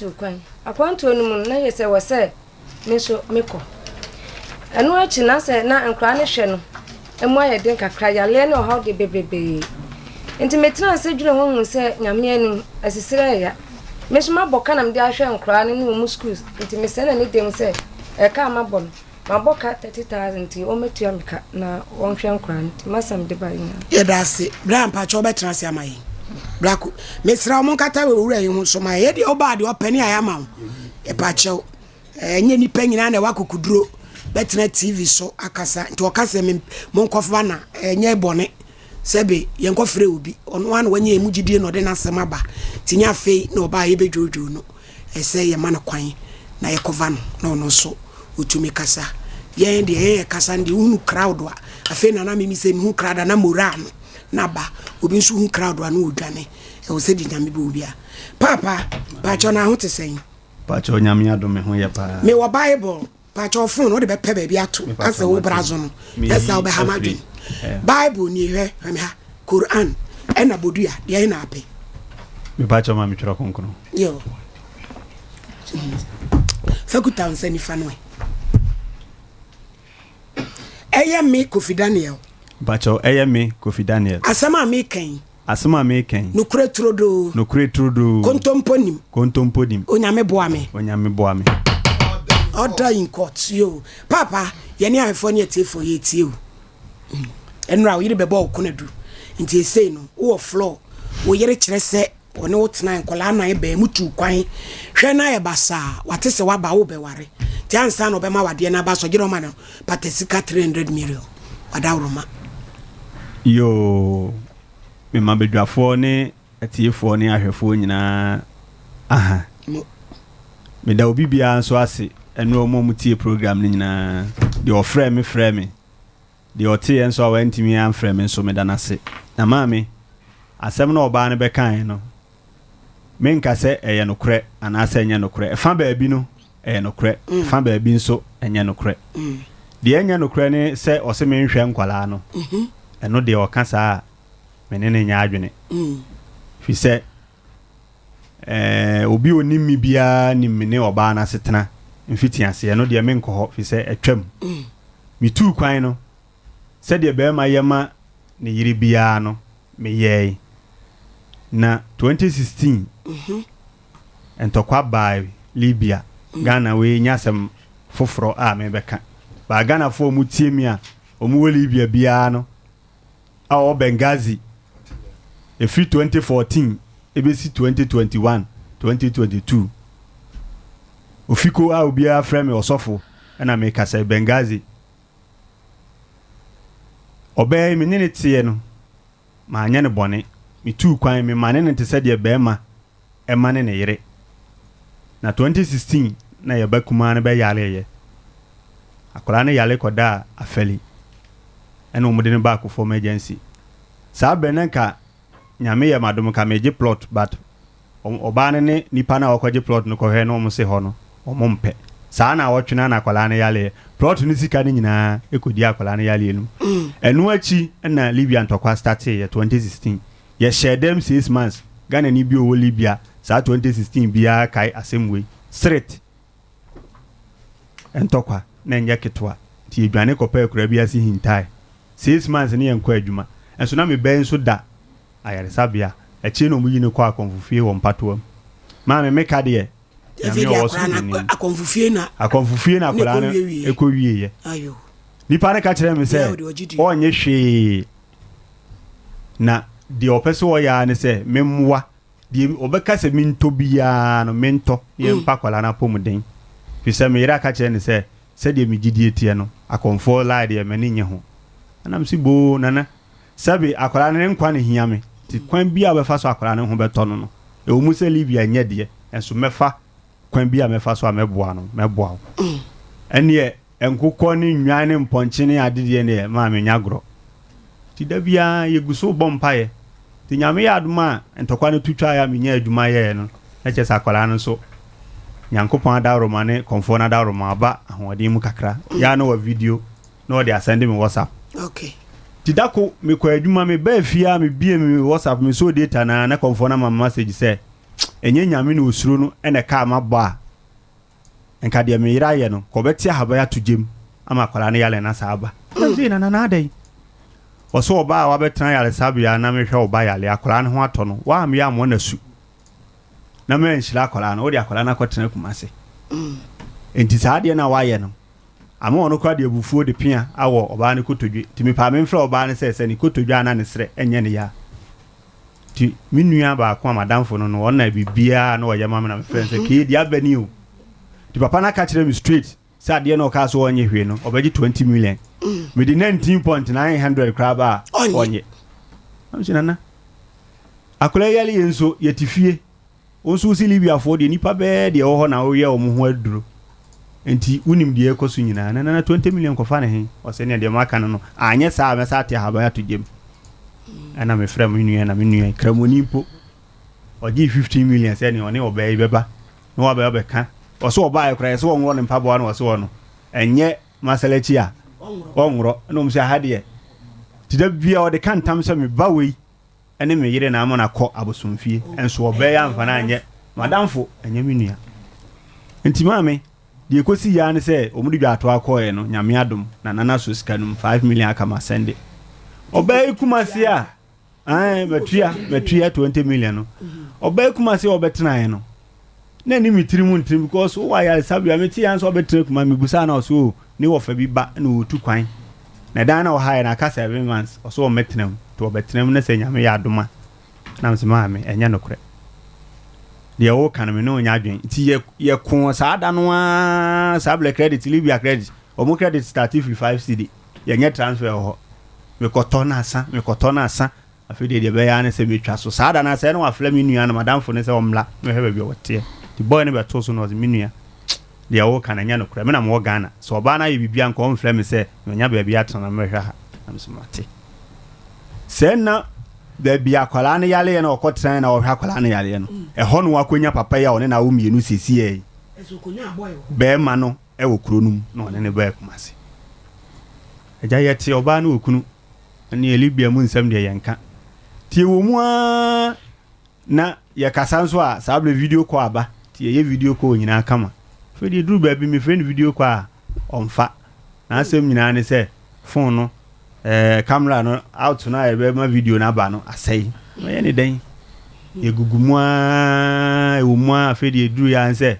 tuu kwan. Akwantuo no mu no, na yɛ sɛ wɔ sɛ me nso mekɔ. Ɛno akyi na sɛ na nkwadaa no hwɛ no, ɛmu ayɛ den kakra, yareɛ ne ɔhaw de bebrebee. Nti metenaa ase dwene ho huu sɛ Nyame anim, asisire ɛya. Me nso mabɔ ka na mede ahwɛ nkwadaa no ne wɔn schools, nti mesɛe n'ani dem sɛ ɛka a mabɔ no, mabɔ ka 30,000 nti wɔmmɛtua me ka na wɔnhwɛ nkwadaa no, nti m'asɛm de baeɛ nyinaa. Yɛda ase. Bra mpakyɛ wobɛtena ase ama yɛn. Bra ko. Mesrɛ wo monkata wɔ owura yi ho so ma yɛn. Yɛ deɛ wobaa deɛ ɔpɛ ne ayɛ ama wo. Yɛpakyɛw. Ɛnyɛ nnipa nyinaa na ɛwɔ akokoduro bɛtena TV so akasa. Nti ɔka sɛ me monkɔfa na ɛnyɛ bɔne. Sɛbe yɛnkɔfrɛ obi. Ɔno ara na wanya yɛn mu gyidie na ɔde n'asɛm aba. Nti nyɛ afei na ɔbaa yɛbɛdwoodwoo no. Ɛsɛ yɛma no kwan na yɛkɔfa no na ɔno nso ɔtumi kasa. Yɛn deɛ yɛn yɛkasa no deɛ wohunu crowd a afei na na mimi sɛ mehu crowd a na moral no na ba. Obi nso hu crowd a na ɔdwane. Ɛwɔ sɛ deɛ Nyame bɛwɔ biara. Paapa, pakyɛ na ho te sɛn? Pakyɛw Nyame adom me ho yɛ paa. Me wɔ bible pakyɛw phone wode bɛpɛ baabi ato asɛ wo brazo no ɛsa wo bɛha madwen bible nie hwɛ hwɛ me ha Quran ɛna bodua deɛ na apɛ. Me pakyɛw ma me twerɛ kronkron. Yo fa kuta wo nsa nifa no ɛ. Ɛyɛ me Kofi Daniel. Pakyɛw ɛyɛ me Kofi Daniel. Asɛm a meka yi. Asɛm a meka yi. Nokorɛ turodoo. Nokorɛ turodoo. Kontompo nim. Kontompo nim. Onyame boa me. Onyame boa me. Order in court yoo. Paapa, yɛne ahwɛfoɔ ne atiefoɔ yɛretie o. Ɛnora wo yere bɛbɔ wo konadu. Nti esei no, wowɔ floor. Wo yere kyerɛ sɛ ɔne wo tenae, nkwadaa nan bɛn, motuu kwan. Hwɛ no ayɛ basaa, wate sɛ woaba, worebɛware. Nti ansa na ɔbɛma wadeɛ no aba so, gye dɛ ɔma no pata sika 300 million. Wadaworoma. Yoo, mema badwafoɔ ne atiefoɔ ne ahwɛfoɔ nyinaa aha. Meda obi biara nso ase ɛne wɔn a wɔtie program no nyinaa. Deɛ ɔfrɛɛ me frɛɛ me, deɛ ɔteeɛ nso a wantumi amfrɛ me nso meda no ase. Na maame, asɛm no a ɔbaa no bɛkaeɛ no, menka sɛ ɛyɛ nokorɛ anaasɛ ɛnyɛ nokorɛ. Ɛfa baabi no, ɛyɛ nokorɛ, ɛfa baabi nso, ɛnyɛ nokorɛ. Deɛ ɛnyɛ nokorɛ ne sɛ ɔse menhwɛ nkwadaa no, ɛno deɛ ɔka saa a, me ne no nyɛ adwene. Firi sɛ, eh, obi a ɔnim me biara nim me ne ɔbaa no asetena mfitiaseɛ. Ɛno deɛ menkɔ hɔ, firi sɛ atwam. Metuu kwan no, sɛdeɛ barima yɛ ma ne yere biara no, meyɛe. Na 2016, ntɔkwa baa Libya. Ghana wei nyɛ asɛm foforɔ a mebɛka. Baa Ghanafoɔ a wɔtie me a wɔwɔ Libya biara no, a ɔwɔ Benghazi, ɛfiri 2014 ɛbɛsi 2021, 2022. Ofiko a obiara frɛ me ɔsɔfo na mekasa yi, Benghazi. Ɔbaa yi me ne no teɛ no, manyɛ no bɔne. Metuu kwan, memane no te sɛ deɛ barima mane ne yere. Na 2016 na yɛn ba kumaa no bɛyareeɛ. Akwadaa no yare kɔdaa Afali ɛna wɔde no baa Kufuor Emergency. Saa berɛ no na nka Nyame yɛ m'adom nka megye plot but ɔbaa no ne nipa no a ɔkɔgye plot no kɔhwɛ na wɔn se hɔ no wɔn mpɛ. Saa naawɔtwe no ara na akwadaa no yareɛ. Plot no sika no nyinaa kɔdi akwadaa no yareɛ no mu. Ɛno akyi na Libya ntɔkwa starteeɛ 2016. Yɛhyɛɛ dɛm 6 months, Ghanani bi a ɔwɔ Libya saa 2016 biara kae asɛm wei, Sirte ntɔkwa na ɛnyɛ ketewa nti yɛdwane kɔpɛɛ akuraa bi ase hintae. 6 months ne yɛnkɔ adwuma. Nso na me ba yi nso da ayaresabea. Akyire na wɔyi no kɔɔ akɔmfofie wɔ Mpatoa mu. Maame meka deɛ Nyame a ɔwɔ soro n'anim. Akɔmfofie na Akɔmfofie na akwadaa no kɔwieeɛ. Nipa no ka kyerɛɛ me sɛ ɔnyɛ hwee. Na deɛ ɔpɛ sɛ ɔyɛ ara ne sɛ memmoa. Deɛ ɔbɛka sɛ mentɔ biara no, mentɔ na yɛmfa akwadaa no apɔmuden. Firi sɛ me yere aka kyerɛ no sɛ, sɛdeɛ me gyidie teɛ no, akɔmfoɔ lie deɛ m'ani nnye ho. Ɛna mese boo, Nana, sɛbe akwadaa no ne nkwa na ɛhia me, nti kwan biara a wobɛfa so akwadaa no ho bɛtɔ no no, ɛwɔ mu sɛ Livia nyɛ deɛ, nso mɛfa kwan bi a mɛfa so a mɛboa no, mɛboa wo. Ɛnneɛ nkokɔ ne nnwan ne mpɔnkye ne ade deɛ deɛ maa menya agorɔ. Nti da biara yɛgu so bɔ mpaeɛ. Nti Nyame yɛ adom a ntɔkwa no to twaeɛ a menyaa adwuma yɛeɛ no, na kyerɛ sɛ akwadaa no nso Nyankopɔn adaworoma ne kɔmfoɔ no adaworoma aba ahoɔden mu kakra. Yɛ a na wɔ video na ɔde asɛnde me WhatsApp. Okay. Nti da ko mekɔ adwuma mebaa fie a mebie me WhatsApp mesɔɔ data no a na kɔmfoɔ no ama me message sɛ. Ɛnyɛ Nyame na osuro no na ɛkaa mabɔ a, nka deɛ me yere ayɛ no, nka ɔbɛte ahaban ato gyam ama akwadaa no yare no asan aba. Ɛna mese, Nana, na adɛn? Ɔse ɔbaa a wabɛtena ayaresabea na mehwɛ wo ba yare, akwadaa no ho atɔ no, woammea ammɔ no asu na manhyira akwadaa no, wode akwadaa no akɔtena Kumase. Enti saa adeɛ no a woayɛ no, ama ɔno koraa de abufuo de pea awɔ ɔbaa no kotodwe. Nti mepaa memfrɛ ɔbaa no sɛ, sɛ ne kotodwe anaa ne serɛ nyɛ ne ya. Nti me nua baako a m'adamfo no no, ɔno na biribiara na ɔyɛ ma me na mefrɛ no sɛ, Kee, deɛ aba ni o. Nti papa no aka kyerɛ me straight sɛ adeɛ no ɔkaa sɛ ɔnyɛ hwee no, ɔbɛgye 20 million. Mede 19.900 koraa ba a, ɔnyɛ. Na mese, Nana, akwadaa yi yare yɛ nso, yɛte fie. Wo nso wose Libiafoɔ deɛ nnipa bɛɛ deɛ ɛwɔ hɔ na woyɛ wɔn ho aduro nti wonim deɛ ɛrekɔ so nyinaa. Na nana 20 million kɔfa ne he? Ɔse neɛ deɛ maka no no anyɛ saa a mɛsa ate ahaban ato gyam. Ɛna mefrɛ me nua na me nua kramoni mpo ɔgyee 15 million sɛ neɛ ɔne ɔbaa yi bɛba na wabɛ ɔbɛka. Ɔse ɔbaeɛ koraa yɛsɛ wɔnworɔ ne mpaboa na ɔse ɔno ɛnyɛ masalakyi a ɔnworɔ. Ɛna ɔm sɛ aha deɛ nti da bia ɔde ka ntam sɛ meba wei ne me yere na ama no akɔ abosomfie, nso ɔbaa yi amfa no anyɛ m'adamfo, ɛnyɛ me nua. Nti maame, deɛ ɛkɔsi yia ne sɛ wɔn de dwaatoa kɔɔɛ no, Nyame adom, na Nana so sika no mu, 5 million aka ma sɛnde. Ɔbaa yi Kumasi a, ɛɛ, matua, matua 20 million no. Ɔbaa yi Kumasi a ɔbɛtenaeɛ no, na ɛni me tirim ntirim because wowɔ ayaresabea, mete ya nso ɔbɛtena Kumasi, mebusaa na ɔsɛ o, ne wɔfa bi ba na ɔretu kwan. Na dan na ɔhaeɛ no aka 7 months ɔsɛ ɔmmɛtena mu nti ɔbɛtena mu na sɛ Nyame yɛ adom a na mese maame ɛnyɛ nokorɛ deɛ woka no me ne wo nyɛ adwen nti yɛ yɛkoo saa da no ara saa blɛ credit Libya credit ɔmo credit start firi 5 cedi yɛnyɛ transfer wɔ hɔ mekɔtɔ na asa mekɔtɔ na asa Afei deɛ, deɛ ɛbɛyɛ ara ne sɛ mɛtwa so. Saa da no ara, sɛɛ na wafrɛ me nua no, m'adamfo no sɛ ɔmmra mmɛhwɛ baabi a ɔteɛ. Nti boy no bɛtoo so na ɔse, Me nua, deɛ woreka no, ɛnyɛ nokorɛ. Me na mewɔ Ghana. Sɛ ɔbaa no ayɛ biribi a, anka ɔmfrɛ me sɛ manya baabi atena na memmɛhwɛ ha. Na mese, Mate. Sɛɛ na baabi a akwadaa no yareɛ na ɔkɔtenaeɛ na ɔhwɛ akwadaa no yareɛ no, ɛhɔ na wakɔnya papa yi a ɔne no awo mmienu seesei yi. Barima no wɔ kuro no mu na ɔne no baa Kumasi. Agya, yɛte ɔbaa ne okunu. Ɛneɛ Libya mu nsɛm deɛ yɛnka. Nti ɛwɔ mu ara na yɛkasa nso a saa berɛ video call aba. Nti yɛyɛ video call nyinaa kama. Afei deɛ ɛduru baabi mefrɛ no video call a ɔmfa. N'asɛm nyinaa ne sɛ phone no eh, camera no out no a yɛbɛma video no aba no asɛe. Mɛyɛ ne dɛn? Yɛgugu mu ara ɛwɔ mu ara afei deɛ ɛduru yɛ ara sɛ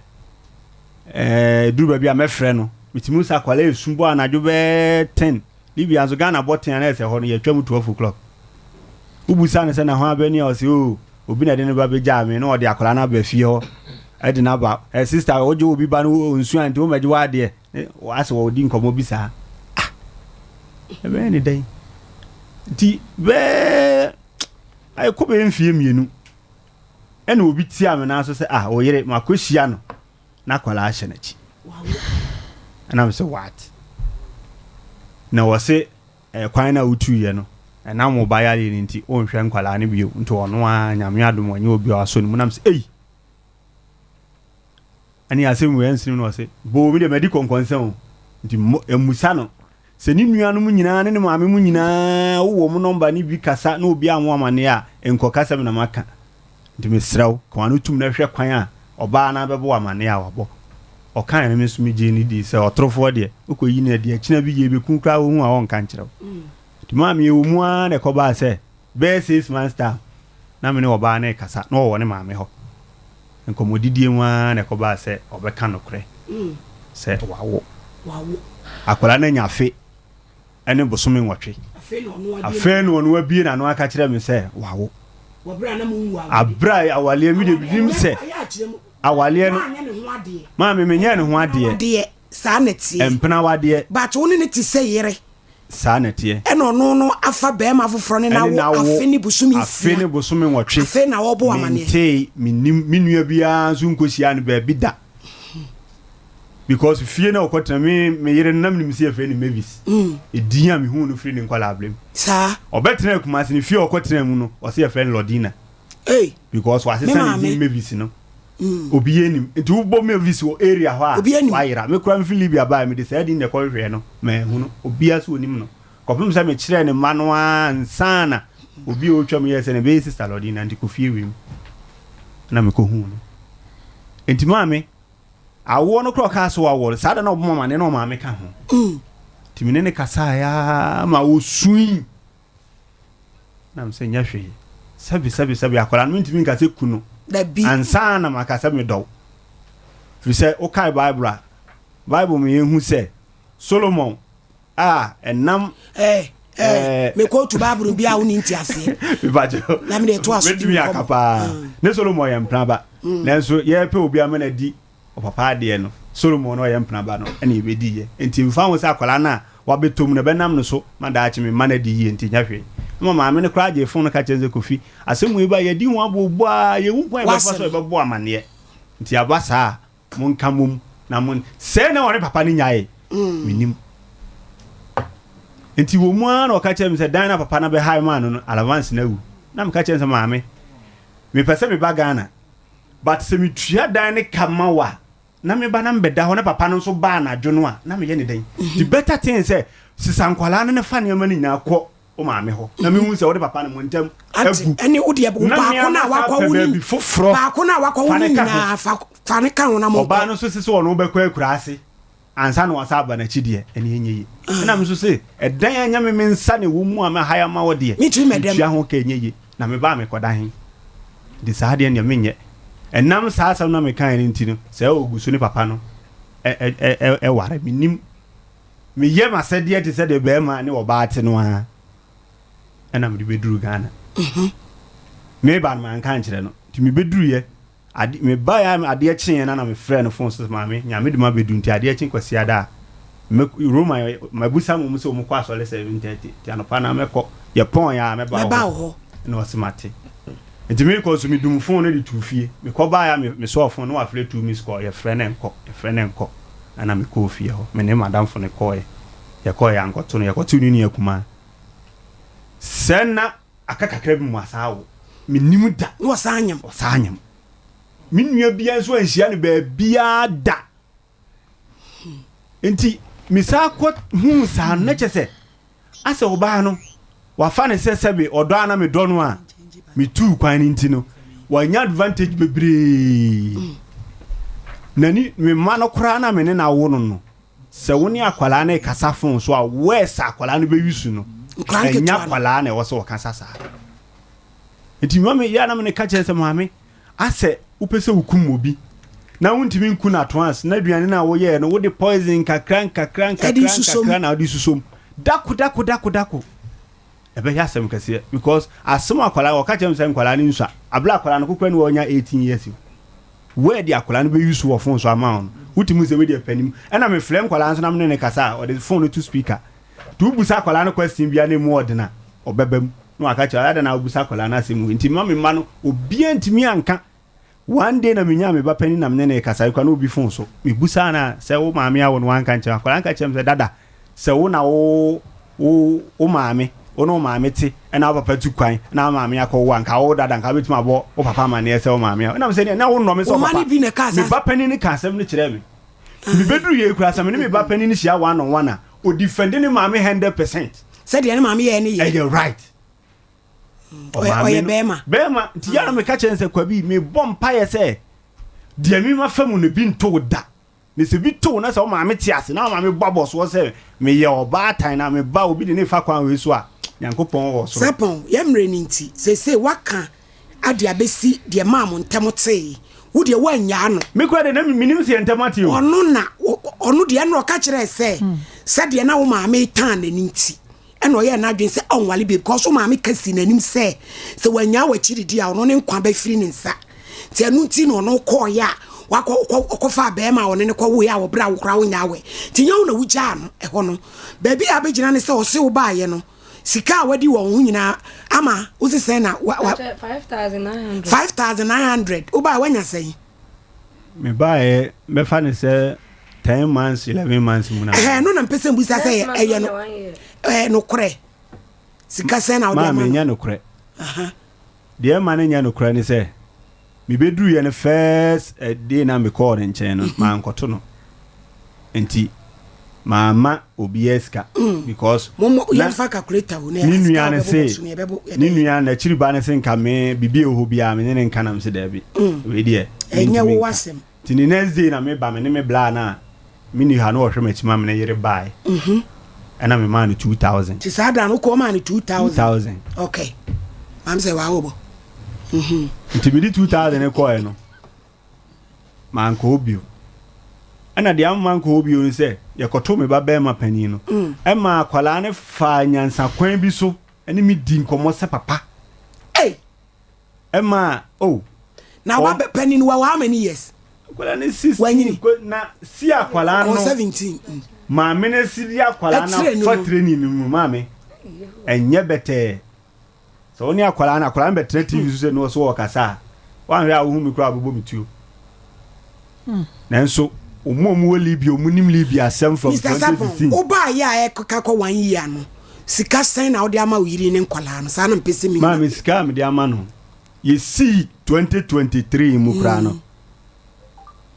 eh, ɛduru baabi a mɛfrɛ no. Metumi hu sɛ akwadaa ɛsu bɔ anadwo bɛɛ 10. Libya nso Ghana bɔ ten a na ɛsɛ hɔ no yɛtwa mu 12 o'clock. Wobusa no sɛ na hwan bɛ ni a ɔse oo obi na ɛde ne ba bɛgyaa me na ɔde akwadaa no aba fie hɔ ɛde no aba ɛ sister wogye obi ba no onsua nti wommɛgye w'adeɛ ne asɛ wɔdi nkɔmmɔ bi saa ah ɛbɛyɛ ne dɛn nti bɛɛ ɛkɔ bɛyɛ mfie mmienu ɛna obi tia me nan so sɛ ah oyere makɔhyia no n'akwadaa hyɛ n'akyi ɛna me sɛ what na wɔse ɛkwan no a wotuiɛ no ɛnam wo ba yareɛ no nti wonhwɛ nkwadaa no bio nti ɔno ara nyame adom ɔnyɛ obi a wasɔ ne mu nam sɛ ei ɛne asɛm wei ɛnsenem na ɔse boo me deɛ madi kɔnkɔnsa o nti mmusa no Sɛ ne nuanom nyinaa ne ne maame mo nyinaa wowɔ mo nɔmba ne bi kasa na obi ammɔ amanneɛ a, nkɔka sɛ me na maka. Nti mesrɛ wo, ka w'ano tom na hwɛ kwan a ɔbaa no ara bɛbɔ wo amanneɛ a wabɔ. Ɔkaeɛ no, me nso megyee no dii sɛ ɔtorofoɔ deɛ, wokɔyi no adi a, akyina bi yɛbɛku wo koraa wohu a ɔrenka nkyerɛ wo. Nti maame ɛwɔ mu ara na ɛkɔbaa sɛ bɛyɛ 6 months time na me ne ɔbaa no rekasa na ɔwɔ ne maame hɔ. Nkɔmmɔdidie mu ara na ɛkɔbaa sɛ ɔbɛka nokorɛ sɛ wawo. Akwadaa no anya afe ne bosome nwɔtwe. Afei na ɔno abue n'ano aka kyerɛ me sɛ wawo. Aberɛ a awaleɛ me deɛ menim sɛ awaleɛ no maame menyɛɛ ne ho adeɛ. Saa na ɛteɛ. Mpena wadeɛ. But wo ne no te sɛ yere. Saa na ɛteɛ. Ɛna ɔno no afa barima foforɔ ne no awo afe ne bosome nsia. Afe ne bosome nwɔtwe. Afei na ɔrebɔ wo amaneɛ. Mentee, mennim, me nua biara nso nkɔhyiaa no baabi da. Because fie na ɔkɔtena, me, me yere no na menim sɛ yɛfrɛ no Mavis. Edin a mehuu no firi ne nkwadaa berɛ mu. Saa. Ɔbɛtenaa Kumasi no, fie a ɔkɔtenaa mu no, ɔse yɛfrɛ no Lordina. Ei. Because wasesa ne din Mavis no. Obiara nnim. Nti wobɔ Mavis wɔ area hɔ a, wayera. Me koraa mefiri Libya baeɛ, mede saa din na ɛkɔhwehwɛɛ no, manhu no. Obiara nso ɔnim no. Kɔpem sɛ mekyerɛɛ ne mma no ara ansa na obi a ɔretwam yɛɛ sɛ ne bɛyɛ Sister Lordina, nti kɔ fie wei mu. Na mekɔhuu no. Enti maame, awoɔ no koraa ɔkaa sɛ wawoɔ no, saa da no a ɔbɔ me amaneɛ na ɔmaame ka ho. Nti me ne no kasaeɛ ara ma ɔsui. Na me sɛ nyɛ hwee. Sɛbi sɛbi sɛbi akwadaa no mentumi nka sɛ ku no. Dabi. Ansa na maka sɛ medɔ wo. Firi sɛ wokae Bible a, Bible ma yɛhu sɛ Solomon a ɛnam. Ɛɛ ɛɛ mekootu Bible bi a wonni nteaseɛ. Mepakyɛ. Na mede to aso di nkɔmmɔ. Mɛtumi aka paa. Ne Solomon yɛ mpena ba. Nanso yɛrepɛ obi ama no adi ɔpapa adeɛ no, Solomon na ɔyɛ mpena ba no na yɛbɛdiiɛ. Enti mfa ho sɛ akwadaa no a wabɛtɔ mu no, ɛbɛnam no so ma daakye me mma no adi yie nti nyɛ hwee. Ɛma maame no koraa gyee fon no ka kyerɛɛ no sɛ, Kofi, asɛm wei ba a, yɛadi ho abooboo ara, yɛnhu kwan a yɛbɛfa so a yɛbɛbɔ amanneɛ. Nti aba saa a, Monka mmom na mon. Sɛɛ na ɔne papa no nyae? Mennim. Nti wɔ mu ara na ɔka kyerɛɛ me sɛ dan no a papa no bɛhae maa no no, allowance no awu. Na meka kyerɛɛ no sɛ, Maame, mepɛ sɛ meba Ghana, but sɛ metua dan no ka ma wo a, na meba na mebɛda hɔ na papa no nso ba anadwo no a, na meyɛ no dɛn? The better thing sɛ sesa nkwadaa no na fa nneɛma no nyinaa kɔ wo maame hɔ na mehu sɛ wode papa no mo ntam agu ɛne wo deɛ na baako no a wakɔ wo baabi foforɔ baako no a wakɔ wo no nyinaa fa fa ne ka ho na mo ɔbaa no nso se sɛ ɔno bɛkɔ akura ase ansa na wasa aba n'akyi deɛ ɛne ɛnyɛ yie ah. Ɛna me nso se ɛdan a nyame me nsa na ɛwɔ mu a mɛhae ama wɔ deɛ metua ho ka ɛnyɛ yie na mebaa mekɔda he de saa deɛ deɛ menyɛ ɛnam saa asɛm na mekae no nti no sɛ ɔgu so ne papa no ɛware menim Meyɛ m'asɛdeɛ te sɛ deɛ barima ne ɔbaa te no ara ɛna mede bɛduru Ghana. Meba no manka ankyerɛ no. Nti mebɛduruiɛ, ade, mebaeɛ a adeɛ kyeeɛ no na mefrɛɛ no fon so sɛ maame, Nyame de mabɛdu nti adeɛ kye Kwasiada a, mɛ, Roma, mabusa mo sɛ wɔkɔ asɔre 7:30 nti anɔpa no mɛkɔ, yɛpɔn yɛ a mɛba wɔ hɔ. Ɛna ɔse mate. Nti mekɔ nso medum fon no de too fie. Mekɔ baeɛ a mesɔɔ fon no wafrɛ two miss call, yɛfrɛ no ɛnkɔ, yɛfrɛ no ɛnkɔ. Ɛna mekɔɔ fie hɔ. Me ne m'adamfo no kɔeɛ. Yɛkɔeɛ yɛankɔto no, yɛkɔtoo ne nua kumaa. Sɛ na aka kakra bi mu asan awo. Mennim da. Na ɔsan nyem. Ɔsan nyem. Me nua biara nso anhyia no baabiara da. Nti mesan kɔ huu saa no na kyɛ sɛ asɛ ɔbaa no wafa no sɛ sɛbe ɔdɔ a na medɔ no a metuu kwan no nti no wanya advantage bebree na ni me mma no koraa na me ne no awo no no sɛ wo ne akwadaa no rekasa fon so a worse akwadaa no bɛyi su no ɛnya akwadaa na ɛwɔ sɛ ɔkasa saa nti mma me yɛ na me ne ka kyerɛ sɛ maame Asɛ wopɛ sɛ wokum obi na wontumi nku no at once na aduane no a woyɛɛ no wode poison nkakra nkakra nkakra nkakra na wode susom dako dako dako dako ɛbɛyɛ asɛm kɛseɛ because asɛm akwadaa wɔka kyerɛ me sɛ nkwadaa no nsua abere akwadaa no kokora ne wɔnya 18 years word akwadaa no bɛyi so wɔ phone so ama wo no wotumi sɛ wei deɛ panim ɛna mefrɛ nkwadaa nso na mene ne kasa a ɔde phone no to speaker nti wobusa akwadaa no question bia na emu ɔdena ɔbɛba mu Na waka kyerɛ adɛn na wobisa akwadaa no asɛm wei nti mma me mma no obiara ntumi anka. One day na menyaa me ba panin na me ne no rekasa ekura na obi phone so. Mebusaa no a sɛ wo maame awo no wanka nkyerɛ me. Akwadaa no ka kyerɛ me sɛ dada sɛ wo na wo wo wo maame wo ne wo maame te ɛna wo papa tu kwan na wo maame akɔ wo a nka wo dada nka wobɛtumi abɔ wo papa amaneɛ sɛ wo maame a ɛna me sɛ na wo nnɔ me sɛ wo papa. Me ba panin no ka asɛm no kyerɛɛ me. Mebɛduru yei koraa sɛ me ne me ba panin no hyia one on one a ɔdifɛnde ne maame 100%. Sɛdeɛ ne maame yɛɛ ne yɛ. Ɛyɛ right. Ɔyɛ bɛrima. Bɛrima nti yɛ na meka kyerɛ no sɛ Kwabi mebɔ mpaeɛ sɛ deɛ me ma fa mu no bi nto wo da. Na sɛ bi to wo na sɛ wo maame te ase na wo maame bɔ abɔsoɔ sɛ meyɛ ɔbaatan na meba obi de ne fa kwan wei so a Nyankopɔn wɔ soro. Sapɔn, yɛ mmerɛ no nti seesei woaka ade abɛsi deɛ maa mo ntɛm tee. Wo deɛ woannyaa no. Me koraa deɛ na mennim sɛ yɛn ntɛm ate o. Ɔno na, ɔno deɛ ɛna ɔka kyerɛɛ sɛ, sɛdeɛ na wo maame retan n'ani nti, ɛna ɔyɛɛ n'adwene sɛ ɔnwale bio because wo maame ka sii n'anim sɛ, sɛ wannyaa w'akyiri di a, ɔno ne nkwa bɛfiri ne nsa. Nti ɛno nti na ɔno kɔeɛ a wakɔ, ɔkɔ, ɔkɔfaa barima a ɔne no kɔwoeɛ a wɔ berɛ a wo koraa wonyɛ aware. Nti nyɛ wo na wogyaa no ɛhɔ no. Baabi a abɛgyina ne sɛ ɔse wobaeɛ no, Sika a wadi wɔ wo ho nyinaa ama wo se sɛn na wa wa. 5900. 5900 wo baa wanya sɛn. Me baeɛ mɛfa ne sɛ 10 months 11 months mu na. Ɛhɛn no na mpɛ sɛ mbusa sɛ ɛyɛ no ɛyɛ nokorɛ sika sɛn na wode ama no. Maa menyɛ nokorɛ. Deɛ ɛma no nyɛ nokorɛ ne sɛ mebɛduruiɛ no first day na mekɔɔ ne nkyɛn no mankɔto no nti. Mamma obiara sika because Mommɔ na yɛmfa calculator o na ne sika nua a no wobɛbobɔ se so no yɛbɛbo ne yɛbɛyɛ. nua n'akyiri ba no se nka me biribi a ɛwɔ hɔ biara me ne no nka na me se daabi wei deɛ Ɛnyɛ mentumi wo nka. asɛm. Nti ne next day na meba me ne me bla no a menni ha na ɔhwɛ m'akyi ma me ne yere bae ɛna memaa no 2000. Nti saa da no wokɔ ɔmaa no 2000. 2000. Okay. Maame sɛ waa wobɔ. Nti mede 2000 no kɔɛ no mankɔ hɔ bio. Ɛna deɛ ama mankɔ hɔ bio no sɛ yɛkɔtoo me ba bɛrima panin no ɛma akwadaa no faa nyansakwan bi so ɛne me di nkɔmmɔ sɛ papa. Ei! Ɛma oh. Na wa bɛ panin wa how many years? Akwadaa no 16 ko na si akwadaa no. Ɔwɔ 17. Maame no si di akwadaa no afa training no mu maame ɛnyɛ bɛtɛɛ. Sɛ wo ne akwadaa no, akwadaa no bɛtena TV so sɛ ne ɔso ɔkasa a, woanhwɛ a wohu me koraa a wobɛbɔ me tuo. Nanso, wɔn a wɔwɔ Libya, wɔn nim Libya asɛm from Mister Sarpong, 2016. wobaeɛ a ɛkeka kɔ one year no, sika sɛn na wode ama wo yere ne nkwadaa no? Saa na mepɛ sɛ mehu. Maame, sika a mede ama no, yɛsii 2023 mu koraa no,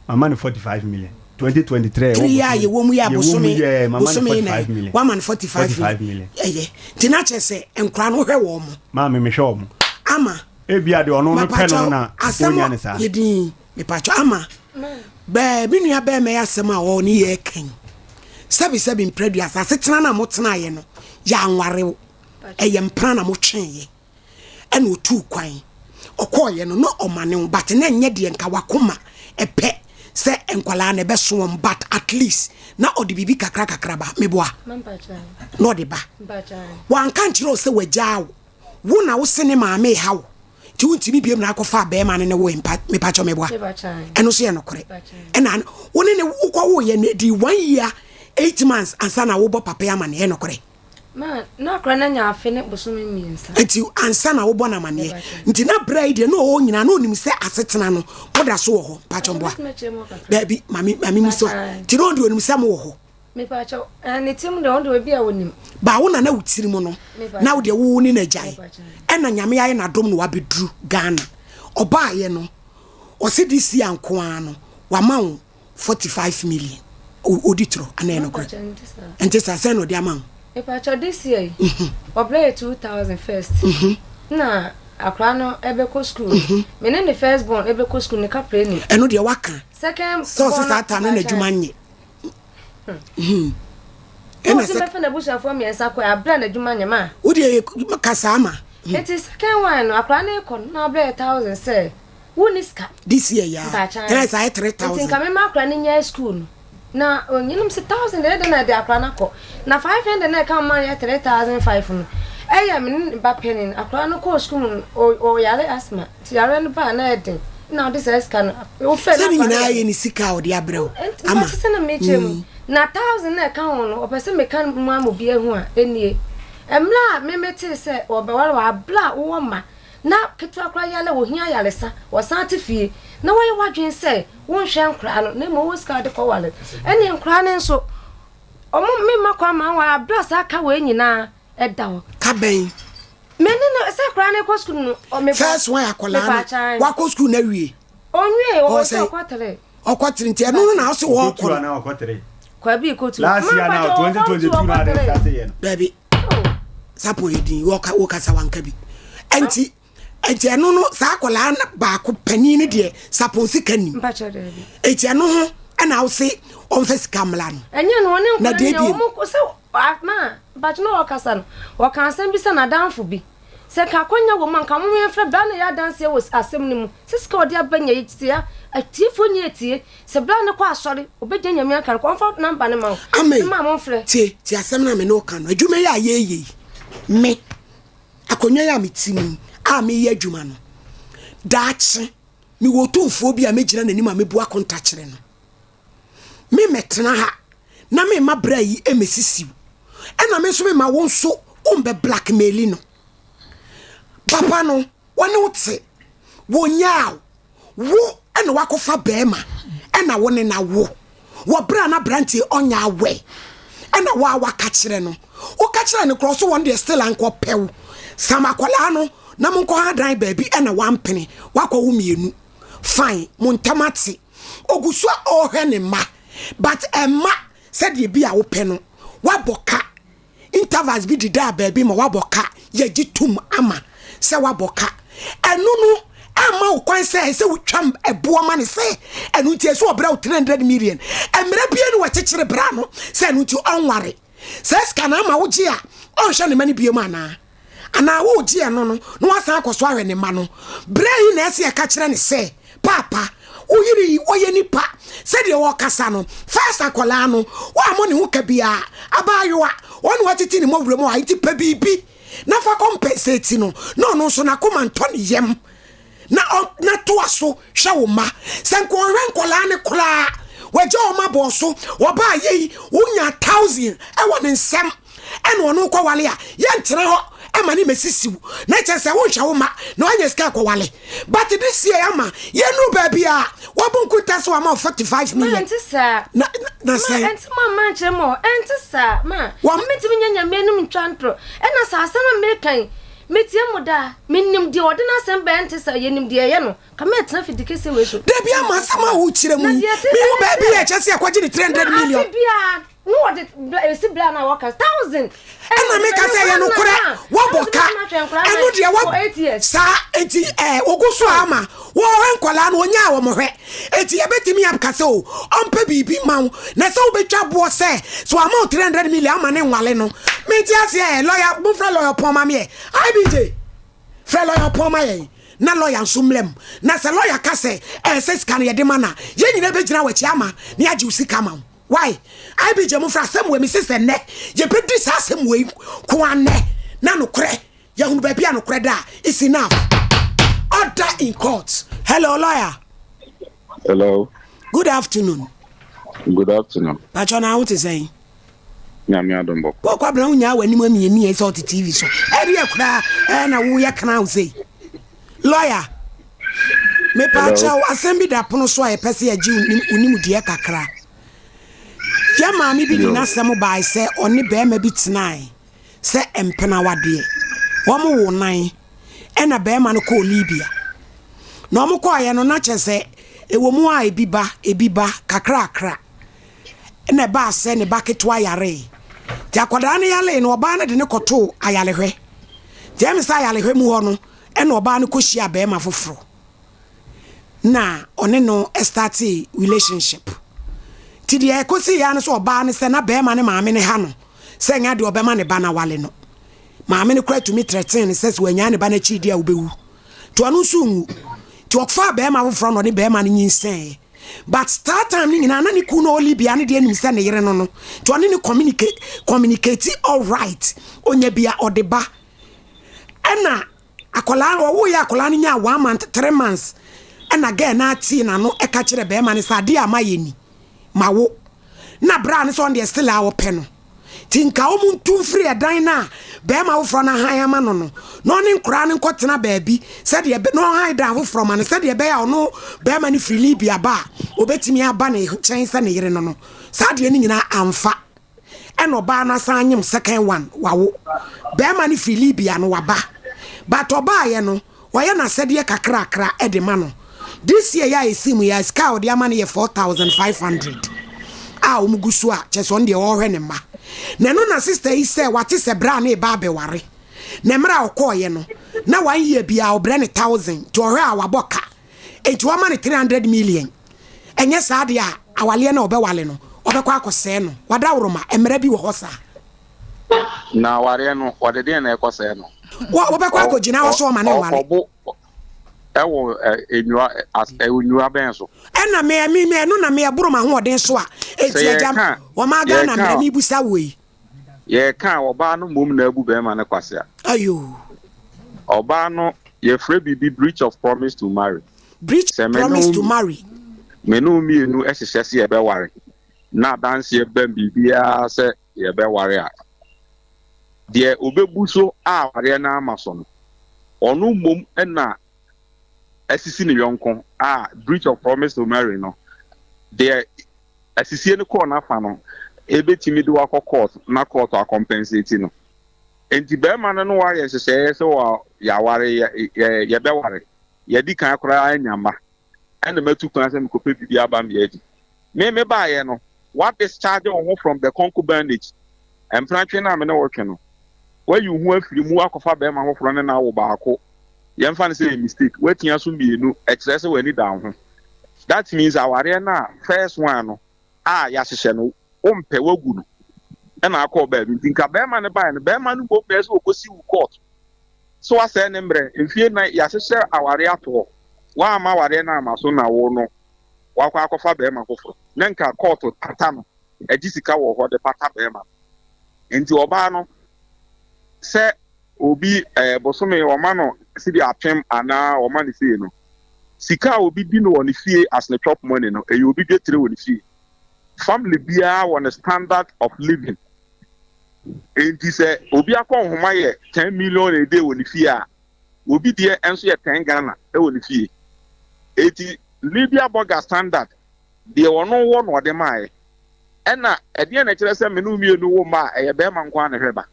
Mama no 45 million. 2023 Three a yɛwɔ mu yɛ abosome bosome na wama no 45 million. Ɛyɛ nti na kyerɛ sɛ nkora no wohwɛ wɔn mo. Maame mehwɛ wɔn. Ama. Ebi a deɛ ɔno no pɛ no na onya ne saa. Yɛ din mepatwa ama bɛɛ me nua bɛɛ mɛyɛ asɛm a ɔne yɛ kan sɛbi sɛbi mprɛdua asase tena na mo tenaeɛ no yɛ anwarew ɛyɛ mpena na mo tweeɛ. ɛna ɔtuu kwan ɔkɔɔyɛ no na ɔma ne ho but na ɛnyɛ deɛ nka wakoma ɛpɛ sɛ nkwadaa na ɛbɛso wɔn but at least na ɔde biribi kakra kakra ba meboa na ɔde ba wanka nkyerɛ wo sɛ wagyaa wo wo na wo se ne maame ha wo nti wontumi biam na akɔfa bɛrima no ne wo mpa mepakyɛ meboa ɛno so yɛ nokorɛ ɛna wo ne ne wokɔ woyɛ no ɛdi one year eight months ansa na wobɔ papa ama no yɛ nokorɛ Ma na akora no anya afe ne bosome mmiensa. Nti ansa na wobɔ no amaneɛ. Nti na berɛ yi deɛ na ɔwɔ nyinaa na ɔnim sɛ asetena no moda so wɔ hɔ. Mpakyɛ mboa. Daabi, mame mame mu so. Nti na ɔno deɛ ɔnim sɛ mowɔ hɔ. Mepakyɛ eh, ne tirim deɛ ɔno deɛ obi a ɔnim. Ba wo na na wo tirim no na wo deɛ wo ne no agyae. Ɛna Nyame ayɛ n'adom na wabɛduru Ghana. Ɔbaayɛ no ɔse this year nko ara no wama wo 45 million odi toro ana ɛyɛ nokorɛ ɛnte saa sɛn na ɔde ama wo. Mepakyɛw this year yi ɔbrɛ yɛ 2000 first na akora no ɛbɛkɔ school me ne ne first born ɛbɛkɔ school ne kapra ni. Ɛno deɛ waka second sɛ ɔse saa ta no na adwuma nye. Ɛna sɛ bɛfɛ n'abusuafoɔ mmiɛnsa kɔ abrɛ n'adwuma nye ma. Wo deɛ kasa ama. Nti second one no akora no kɔ no na ɔbrɛ yɛ 1000 sɛ. Wo ni sika. This year ya. Ɛna sɛ ayɛ 3000. Nti nka me ma akora no nyae school no. Na onyinom se 1000 deɛ ɛdɛn na ɛde akora no akɔ. Na 500 na ɛka ma yɛ 3005 no. Ɛyɛ me ne ba panin. Akora no kɔɔ school mu no ɔyare asthma. Nti yareɛ no baa na ɛden. Na ɔde saa sika no. Wofɛ na akora no. Sɛ ne nyinaa yɛ ne sika a ɔde abrɛ wo. Ama. Nti sɛ na mekyerɛ mu. Na 1000 na ɛka ho no ɔpɛ sɛ meka mu ama obi ahu a ɛnie. Mmerɛ a me metee sɛ wɔbɛware wɔ aberɛ a wowɔ mma na ketewa koraa yare a ohia ayaresa, wɔsan te fie, na woayɛ w'adwene sɛ wonhwɛ nkoraa no, na mmom wowɔ sika a wode kɔware. Ɛnneɛ nkoraa no nso, wɔn memma kwan ma wɔnware berɛ a saa ka wei nyinaa da hɔ. Ka bɛn? Me ne no, sɛ akwaraa no rekɔ sukuu no, mebɔ. First one akwaraa no, wakɔ sukuu no awie. Onwie, ɔwɔ sɛ ɔkɔ tere. Ɔkɔ tere nti ɛno no na ɔse wɔkɔ no. Kwabi kɔtu. Last year na 2022 na ade start yɛ no. Dabi. Sapon yɛ din wɔka wɔkasa wanka bi. Ɛnti ɛnti ɛno no saa akwadaa baako panin no deɛ sapon sika nim. Ɛnti ɛno ho ɛna wose ɔmfa sika mmla no. Ɛnyɛ no ɔne nkwadaa nyɛ wɔn sɛ ma mpatwa na ɔkasa no ɔka asɛm bi sɛ n'adamfo bi sɛ nka akɔnya wɔ mu anka mo yɛmfrɛ bra na yɛ adanseɛ wɔ asɛm no mu sɛ sika ɔde aba nya yɛ tia atiefoɔ nyɛ atie Sɛ bra no kɔ asɔre, obegye Nyame aka no kɔ, ɔmfa number no ma wo. Amen. Ma mo mfrɛ. Tie, tie asɛm no a me ne wo ka no. Adwuma yi a yɛreyɛ yi, me, akonnwa yi a mete mu yi, a mereyɛ adwuma no, daakye, mewɔ otumfoɔ bi a mɛgyina n'anim a mɛbu akonta kyerɛ no. Me mɛtena ha na memma bra yi mmɛsisi wo. Ɛna me nso memma wo nso wombɛ blackmaili no. Papa no, wɔne wo te, wɔnyaa wo. Wo na wakɔfa bɛɛma ɛna wo ne no awo wɔ berɛ a na abranteɛ ɔnyɛ aware ɛna wo a waka kyerɛ no woka kyerɛ no korɔ so wɔn deɛ still anka ɔpɛ wo sam akwadaa no na monkɔ ha dan baabi ɛna wampene wakɔ wo mmienu fine mo ntam ate ogu so a ɔrehwɛ ne mma but ɛma. Sɛdeɛ bi a wopɛ no, woabɔ ka. Intervals bi dedaa baabi ma woabɔ ka, yɛgye tom ama sɛ woabɔ ka. Ɛno no ɛmma wo kwan sɛ ɛsɛ wotwa ɛboɔ ma no sɛ ɛno nti ɛsɛ ɔbrɛ wo 300 million. Mmerɛ bia ni wɔkyekyere bra no sɛ ɛno nti ɔnware. Saa sika no ama wogye a ɔnhwɛ ne mma no biom anaa? Anaa woregye ɛno no na wasan akɔ so ahwɛ ne mma no? Berɛ yi na ɛsɛ yɛka kyerɛ no sɛ, Paapa, wo yere yi, ɔyɛ nipa. Sɛdeɛ ɔrekasa no, first akwadaa no, woammɔ ne ho ka biara. Abaayewa, ɔno na watete ne mmɔwerɛ mu a, nti pɛ biribi na fa compensate no na ɔno nso n'akoma ntɔ ne yam. Na ɔ, na toa so hwɛ wo mma. Sɛ nka ɔnhwɛ nkwadaa no koraa, wagya wɔn abɔɔ so, wɔbaa yei, wonya thousand wɔ ne nsam, ɛna ɔno kɔwale a, yɛntena hɔ ɛma ne mɛsisiw. Na kyerɛ sɛ wonhwɛ wo mma na wanya sika akɔwale. But this year ama yɛnuru baabi a wɔbu nkunta sɛ wama wo 45 Ma million. ɛnte saa. Na, na Ma sɛn? ɛnte mo amma ankyerɛ mo hɔ. Ɛnte saa. Ma, Wɔn. mentumi nyɛ Nyame anim ntwa ntorɔ. Ɛna saa asɛm a meka yi, Metie mo daa. Menim deɛ ɔde n'asɛm ba ɛnte saa. Yɛnim deɛ ɛyɛ no. Ka mɛtena fidi kɛseɛ wei so. Dabi ama asɛm a wokyerɛ mu Na yi, deɛ ɛte mehu ɛne baabi sɛ, a ɛkyɛ sɛ yɛkɔgye ne 300 na million. afe biara na wɔde bla ɛsi bla na wɔka thousand. Ɛna meka sɛ ɛyɛ nokorɛ, wɔbɔ ka. Ɛno deɛ wɔ For 8 years. Saa nti ɛɛ ogu so a ama wɔhwɛ nkwadaa no wɔnyaa wɔn hwɛ. Enti yɛbɛtumi aka sɛ o ɔmpɛ biribi ma wo na sɛ wobɛtwa boɔ sɛ sɛ wama wo 300 million ama ne nwale no. Mente aseɛ ɛ lɔya, momfrɛ lɔya ɔpɔn ma me ɛ. IBJ, frɛ lɔya ɔpɔn ma yɛn na lɔya nso mmra mu. Na sɛ lɔya ka sɛ ɛɛ sɛ sika no yɛde ma no a, yɛn nyinaa bɛgyina w'akyi ama na yɛagye wo sika ama wo. Why? IBJ momfrɛ asɛm wei, mese sɛ nnɛ yɛbɛdi saa asɛm wei ko ara nnɛ na nokorɛ yɛhunu baabi a nokorɛ da a, it's enough. Order in court. Hello, lawyer. Hello. Good afternoon. Good afternoon. Pacho na wo te sɛn? Nyame adom bɔkɔ. Wo kwabena wo nyaa w'anim amiamia sɛ ɔte TV so. Ɛdeɛ koraa ɛɛ na woyɛ kra wo sei. Lawyer, mepa kyɛw asɛm bi da pono so a yɛpɛ sɛ yɛgye wo nimdeɛ kakra. Yɛ maame bi de n'asɛm bae sɛ ɔne barima bi tenae sɛ mpenawadeɛ. Wɔn woo nan ɛna barima no kɔɔ Libya. Na wɔn kɔɔeɛ no na kyerɛ sɛ ɛwɔ mu a ebi ba ebi ba kakrakra. Ɛna ɛbaa sɛ ne ba ketewa yaree. Nti akwadaa no yaree no ɔbaa no de no kɔtoo ayarehwɛ. Nti ɛme sɛ ayarehwɛ mu hɔ no ɛna ɔbaa no kɔhyiaa barima foforɔ na ɔne no startee relationship. Nti deɛ ɛkɔsii ya no sɛ ɔbaa no sɛ na barima no maame no ha no sɛ ɛnyɛ adeɛ ɔbɛma ne ba no awale no. Maame no koraa tumi threaten no sɛ sɛ wanyaa ne ba no akyiri di a wobɛwu. Nti ɔno nso nwu. Nti ɔfaa barima foforɔ na ɔne barima no nyinsɛneeɛ. But saa time no nyinaa na ne kunu no ɔwɔ Libya no deɛ nim sɛ ne yere no no. Nti ɔne no communicate communicate alright. Ɔnya bi a ɔde ba. Ɛna akwadaa no ɔwoeɛ akwadaa no nyaa one month 3 months ɛna girl no atee n'ano ɛka kyerɛ barima no sɛ adeɛ a mayɛ ni ma wo na bra no sɛ ɔno deɛ still a ɔpɛ no nti nka wɔn ntu mfiri ɛdan no a barima foforɔ no ahan ama no no na ɔne nkoraa no nkɔtena baabi sɛdeɛ na ɔhan dan foforɔ ma no sɛdeɛ ɛbɛyɛ a ɔno barima no firi Libya ba a obɛtumi aba ne nkyɛn sɛ ne yere no no. Saa adeɛ no nyinaa amfa. Ɛna ɔbaa no asan anyem second one wawo. Barima no firi Libya no waba but ɔbaayɛ no ɔyɛ n'asɛdeɛ kakrakra de ma no. This year yɛ a ɛsi mu yɛ a sika a ɔde ama no yɛ 4500 a wɔn gu so a kyɛ sɛ ɔno deɛ ɔrehwɛ ne mma. Na ɛno na sister yi sɛ wate sɛ bra no reba abɛware. Na mmerɛ a ɔkɔɔyɛ no na one year biara ɔbrɛ no 1000 nti ɔhwɛ a wabɔ ka nti wama no 300 million. Ɛnyɛ saa deɛ a awaleɛ no a ɔbɛwale no ɔbɛkɔ akɔsɛe no. Wadaworoma mmara bi wɔ hɔ saa. Na awareɛ no ɔde deɛn na ɛkɔsɛe no? Wɔ wobɛkɔ akɔgyina hɔ so ɔma no nware. Ɔkɔbo ɛwɔ nnua as nnua bɛn so? Ɛna me me me ɛno na me ɛboro m'ahoɔden so a Sɛ enti agya yɛka wɔma Ghana yɛka mmara mebusa wo yi. Yɛka a ɔbaa no mmom na abu bɛrima no kwasea. Ayoo. Ɔbaa no yɛfrɛ biribi breach of promise to marry. Breach Sɛ me ne promise wo to marry. Me ne wo mmienu hyehyɛ sɛ yɛbɛware na adanseɛ bam biribiara sɛ yɛbɛware a, deɛ ɔbɛbu so a awareɛ no ama so no, ɔno mmom na asisi ne yɔnko a breach of promise to marry no, deɛ asisie no kɔɔ n'afa no, ɛbɛtumi de wakɔ court na court akɔmpɛnsate no. Enti bɛrima no ne wayɛ nhyehyɛeɛ sɛ wɔ yɛaware, yɛbɛware, yɛadi kan koraa anya mma, ɛna matu kwan sɛ mekɔpɛ biribi aba mmea adi. Me mebaeɛ no, Woadischarge wo ho from the concubinage, mpenatwe no a me ne wo twe no. Woayi wo ho afiri mu akɔfa barima foforɔ ne no awo baako. Yɛmfa no sɛ ɛyɛ mistake. Woatia so mmienu, ɛkyerɛ sɛ w'ani da wo ho. That means awareɛ no a first one no a yɛahyehyɛ no, wompɛ, woagu no ɛna akɔ baabi. Nti nka barima no baeɛ no, barima no mmom na ɛsɛ sɛ ɔkɔsi wo court. So wasɛe ne mmerɛ? Mfie nnan, yɛahyehyɛ awareɛ ato hɔ. Woamma awareɛ no amma so na wo no wakɔ akɔfa barima foforɔ. Na nka kɔɔto pata no, agye sika wɔ hɔ de pata barima no. Nti ɔbaa no, sɛ obi eh, bosome wɔma no sidi apem anaa wɔma no sei no, sika a obi di no wɔ ne fie as ne chop money no, ɛyɛ obi dwetire wɔ ne fie. Family biara wɔ ne standard of living. Enti sɛ obi akɔnhoma yɛ ten million a day wɔ ne fie a, obi deɛ nso yɛ ten Ghana wɔ ne fie. Enti Libya Burger standard deɛ ɔno wɔ na ɔde maeɛ. Ɛna ɛdeɛn na ɛkyerɛ sɛ me ne wo mmienu wo mma a ɛyɛ barima nko ara na ɛhwɛ ba?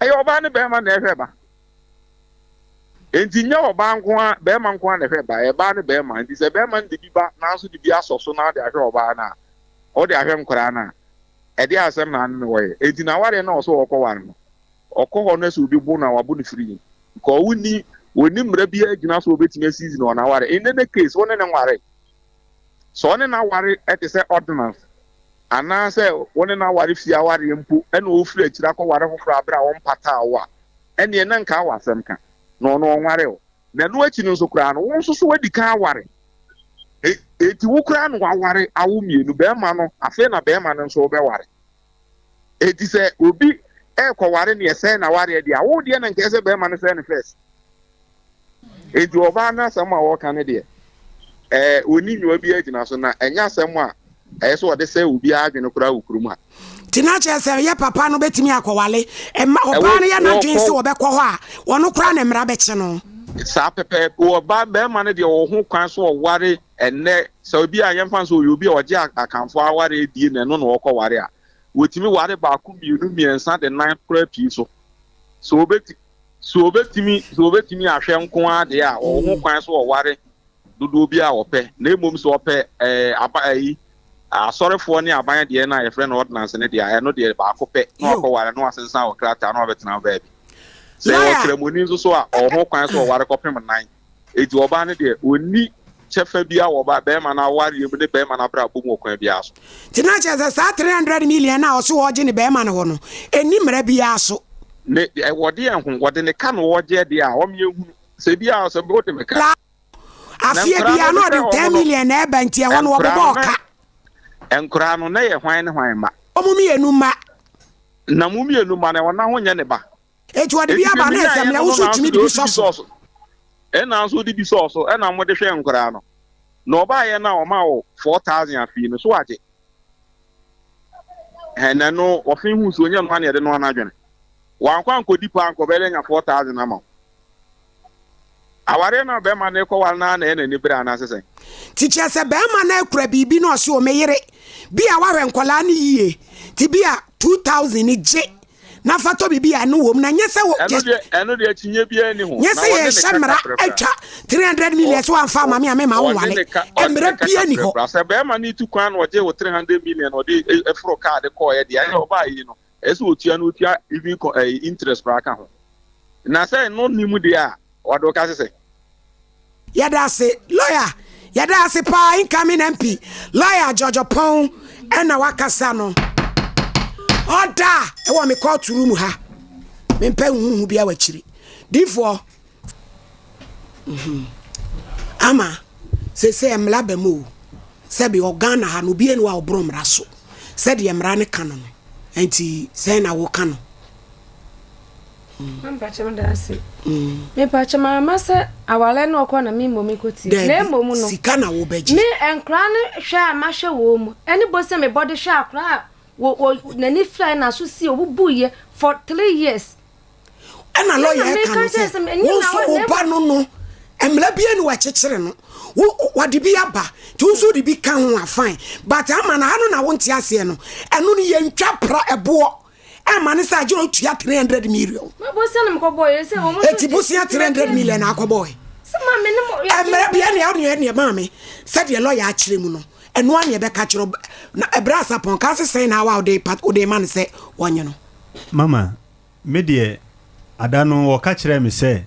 Ɛyɛ ɔbaa ne barima na ɛhwɛ ba. Enti nyɛ ɔbaa nko ara, barima nko ara na ɛhwɛ ba, ɛyɛ baa ne barima. Enti sɛ barima no de bi ba nanso de bi asɔ so na ɔde ahwɛ ɔbaa no a, ɔde ahwɛ nkwadaa no a, Ɛdeɛn asɛm na ne wɔyɛ? Enti n'awareɛ no a ɔsɛ ɔkɔware no, ɔkɔ hɔ no sɛ obi bo no a, wabo no firi. Nka ɔnni, ɔnni mmara biara gyina so a ɔbɛtumi aseize no wɔ n'awareɛ. In any case, wo ne no nware. Sɛ ɔne no aware te sɛ ordinance, anaasɛ wo ne no aware fie awareɛ mpo ɛna ɔfiri akyire akɔware foforɔ aberɛ a ɔmpataa wo a, ɛnneɛ na nka wɔ asɛm ka. Na ɔno ɔnware wo. Na ɛno akyi no nso koraa no, wo nso so woadi kan aware. Enti wo koraa na waware awo mmienu, barima no, afei na barima no nso wobɛware. Enti sɛ obi rekɔware ne ɛsɛe n'awareɛ deɛ a, wo deɛ na nka ɛsɛ barima no sɛe no first. Enti ɔbaa no asɛm a ɔreka no deɛ, ɛɛ ɔnni nnwuma biara gyina so, na ɛnyɛ asɛm a ɛyɛ sɛ ɔde sɛe obiara adwene koraa wɔ kurom ha. Nti na kyerɛ sɛ yɛ papa no bɛtumi akɔwale mma ɔbaa no yɛ n'adwene sɛ ɔbɛkɔ hɔ a, ɔno koraa na mmara bɛkye no. Saa pɛpɛɛpɛ. Ɔbaa barima no deɛ ɔwɔ ho kwan sɛ ɔware ɛnnɛ, sɛ obi a yɛmfa no sɛ ɔyɛ obi a ɔgye Akanfoɔ awareɛ die na ɛno na ɔrekɔware a, wɔtumi ware baako, mmienu, mmiɛnsa de nan koraa pii so. Sɛ ɔbɛti, sɛ ɔbɛtumi, sɛ ɔbɛtumi ahwɛ nko ara deɛ a, ɔwɔ ho kwan sɛ ɔware dodoɔ biara a ɔpɛ, na mmom sɛ ɔpɛ ɛɛ aba ayi asɔrefoɔ ne aban deɛ no a yɛfrɛ no ordinance no deɛ a, ɛno deɛ baako pɛ na wakɔware na wasensan wɔ krataa na wabɛtena baabi. Sɛ ɛwɔ kramoni nso so a, ɔwɔ ho kwan sɛ ɔware kɔpem nan. Enti ɔbaa no deɛ, ɔnni kyɛfa biara wɔ ɔbaa barima no awareɛ mu ne barima no abrabɔ mu wɔ kwan biara so. Nti na kyerɛ sɛ saa 300 million no a ɔse ɔregye ne barima no hɔ no, ɛnni mmara biara so. Ne, ɛwɔ deɛn ho? Wɔde ne ka na ɔregyeɛ deɛ a, ɔmmeɛ nhunu. Sɛ bi a sɛ wode me ka. Afeɛ biara na ɔde 10 million na ɛba nti ɛhɔ no wɔbobɔɔ ka. Nkoraa no na yɛ hwan ne hwan mma? Wɔn mmienu mma. Na mo mmienu mma no ɔna ho nyɛ ne ba. Eti ɔde bi aba na ɛsɛ mmerɛ wo nso tumi de bi sɔ so. Ɛna nso wode bi sɔɔ so ɛna mode hwɛ nkoraa no. Na ɔbaayɛ no a ɔma wo 4000 afei no so wagye. Ɛnɛ no ɔfe hu so onyɛ no ana ɛde no anadwene. Wankɔ ankɔdi paa anka ɔbɛyɛ dɛ anya 4000 ama wo. Awareɛ no a bɛrima no rekɔware no ara na ɛyɛ n'ani bere anaasɛ sɛn? Nti kyerɛ sɛ bɛrima no akura biribi na ɔse o me yere bi a wahwɛ nkwadaa no yie nti bi a 2000 no gye na fa tɔ biribi a ɛno wɔ mu na nyɛ sɛ wɔ Ɛno deɛ ɛno deɛ akyinnye biara nni ho. Nyɛ Na sɛ wɔne ne yɛhyɛ ka mmara kaprɛpra. atwa 300 million sɛ wamfa ama me a mema wo Ɔne nwale ne ka ɔne mmara ne ka biara nni hɔ. kaprɛpra. Sɛ bɛrima no retu kwan na ɔgye wo 300 million na ɔde foro kaa de kɔeɛ deɛ ɛyɛ ɔbaa yi no Ɛsɛ sɛ otua na otua even kɔ ɛyi interest koraa ka ho. Na sɛ ɛno nni mu deɛ a, ɔde wo ka sesɛ. Yɛda ase lawyer yɛda ase paa incoming MP lawyer George Opong ɛna wakasa no ɔda ɛwɔ me court room ha mempɛ huhu bia wakyiri difoɔ Ama seesei mmara ba mu o, sɛbe wɔ Ghana ha no obiara nni hɔ a ɔboro mmara so sɛdeɛ mmara no ka no no, nti sɛn na woka no? Mepakyɛ meda ase. Mepakyɛ mama sɛ awale no ɔkɔ na me mmom mekɔtie. Na mmom no. Sika na wobɛgye. Me nkora no hwɛ a mahwɛ wɔ mu. Ɛne bo sɛ mebɔ de hwɛ akora a wɔ wɔ n'ani firae n'aso sie obubuiɛ for 3 years. Ɛna lɔya ɛka no sɛ wo nso wo ba no no mmara bi ani wɔakyekyere no wo wɔde bi aba nti wo nso wode bi ka ho a fine but ama no ha no na wonte aseɛ no ɛno no yɛntwa pra ɛboɔ ɛma ne sɛ agye otua 300 million eti bosea 300 million akɔbɔɛ mmerɛ bi ɛne ɛne ɛne maame sɛdeɛ lɔya akyerɛ mu no. Ɛno ara na yɛbɛka kyerɛ wo. Na ɛberɛ a Sapɔn ka se sɛn na awa a wode pa wode ma no sɛ wɔnye no? Mama, me deɛ ada no wɔka kyerɛɛ me sɛ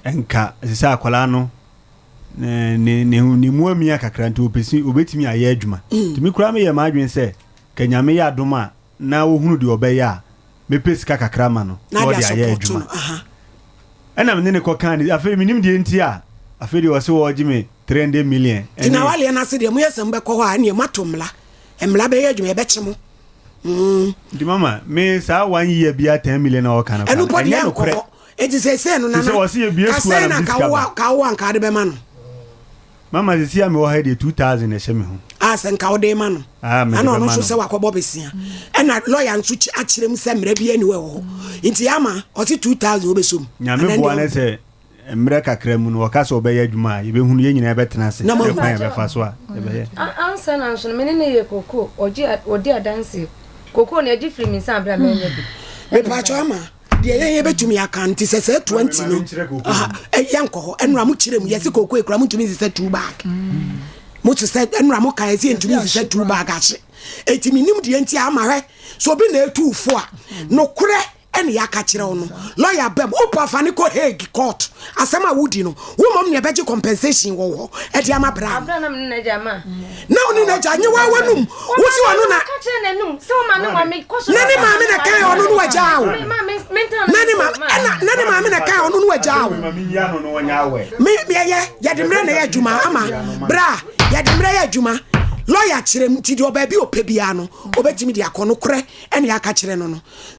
nka ɛsɛ sɛ akwadaa no ne ne ne ne mu amia kakra nti ɔpɛ si ɔbɛtumi ayɛ adwuma. Nti me koraa meyɛɛ m'adwene sɛ ka Nyame yɛ adom a na ɔhunu deɛ ɔbɛyɛ a mɛpɛ sika kakra ma no na Na ade ɔde ayɛ asɔpɔto adwuma. no, aha. Ɛna me ne no kɔkaa ne afei menim deɛ nti a afei deɛ ɔse ɔregye me 300 million Nti na ɛne awaleɛ no ase deɛ moyɛ sɛ mobɛkɔ hɔ a ɛneɛ moato mmla. Mmla bɛyɛ adwuma yɛbɛkye mo. Mm. Nti mama me saa one year biara 10 million a ɔka no Ɛno koraa no mpo deɛ ɛnyɛ ɛnkɔ nokorɛ. hɔ. Enti seesei no Te Nana, sɛ wɔse yɛbue ka sukuu a sɛn na na mede ka sika wo ba. a ka wo a nka wode bɛma no? Mama sisi a mewɔ ha yi deɛ 2000 na ɛhyɛ me ho. A sɛ nka wode ma no. Ah mede Ɛna ɔno bɛma nso no. sɛ wakɔbɔ besia. Ɛna lawyer nso akyerɛ mu sɛ mmara biara nni hɔ ɛwɔ hɔ. Nti ama ɔse 2000 wobɛsɔ mu. Nyame Anaa boa ndeɛ ne sɛ mmerɛ kakra mu no wɔka sɛ ɔbɛyɛ adwuma a yɛbɛhunu yɛn nyinaa yɛbɛtena ase Na hwɛ moahu. kwan a yɛbɛfa so a yɛbɛyɛ. Ansa na nso no me ne no yɛ kokoo ɔgye ɔdi adanseɛ kokoo no yɛgye firi me nsa berɛ a manya bi. Mepaakyɛw ama deɛ yɛn yɛbɛtumi aka nti sɛ sɛ 20 no yɛnkɔ hɔ ɛnora mo kyerɛ mu yɛse kooko ekura mo ntumi nsesɛ two bag mo te sɛ ɛnora mo ka yɛse yɛntumi nsesɛ two bag ahye eti menim deɛ nti ama hwɛ so obi na etu fo a nokorɛ ɛne yɛaka kyerɛ wo no lawyer bɛm wopa fa ne kɔ Hague court asɛm a wodi no wo mmom ne ɛbɛgye compensation wɔ hɔ ɛde ama bra no Abra na me ne n'agya ma. Na wo ne n'agya nye wa w'anum wosi ɔno na na ne maame na kan ɔno no wagyaa wo na ne maame ɛna na ne maame na kan ɔno no wagyaa wo me yɛyɛ yɛde mmerɛ na yɛ adwuma ama bra yɛde mmerɛ yɛ adwuma lɔya kyerɛ mu nti deɛ ɔbaabi ɔpɛ biara no ɔbɛtumi de akɔ no korɛ ɛne aka kyerɛ no no.